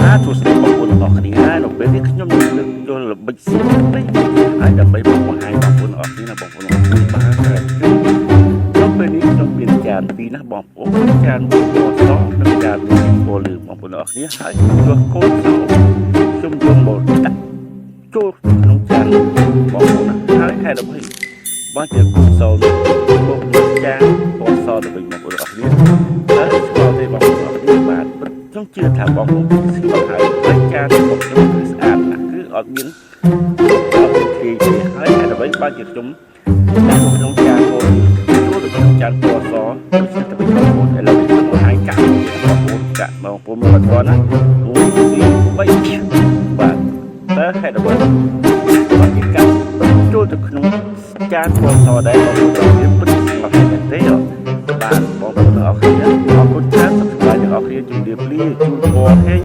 បាទសួស្តីបងប្អូនទាំងអស់គ្នានៅពេលនេះខ្ញុំនឹងលើកយកល្បិចសៀងពេកហើយដើម្បីមកបង្ហាញបងប្អូនទាំងអស់គ្នាណាបងប្អូនទាំងអស់គ្នាបាទនៅពេលនេះខ្ញុំមានចានពីរណាបងប្អូនចានមួយពណ៌សនិងចានមួយពណ៌លឿងបងប្អូនទាំងអស់គ្នាហើយយកកូនសោខ្ញុំយកមកដាក់ចូលក្នុងចានបងប្អូនណាហើយហេតុអ្វីបើជាកូនសោនោះមកក្នុងចានពណ៌សទៅវិញបងប្អូនទាំងអស់គ្នាហើយស្គាល់ទេបងប្អូនទាំងអស់គ្នាបាទខ្ញុំជឿថាបងប្អូនស្គាល់ហើយហើយចានរបស់ខ្ញុំគឺស្អាតណាស់គឺអត់មានអត់មានគ្រាទេហើយហេតុអ្វីបើជាខ្ញុំដាក់ក្នុងចានពណ៌ចូលទៅក្នុងចានពណ៌សដូច្នេះទៅវិញបងប្អូនឥឡូវខ្ញុំបង្ហាញកាក់បងប្អូនកាក់បងប្អូនមើលអត់ទាន់ណា1 2 3បាទតើហេតុអ្វីបើជាកាក់ចូលទៅក្នុងចានពណ៌សដែរបងប្អូនទាំងអស់គ្នាពិតជាស្ងប់មែនទេបាទបងប្អូនទាំងអស់គ្នាអរគុណច្រើនសុខសប្បាយទាំងអស់គ្នាជម្រាបលាជូនពរហេង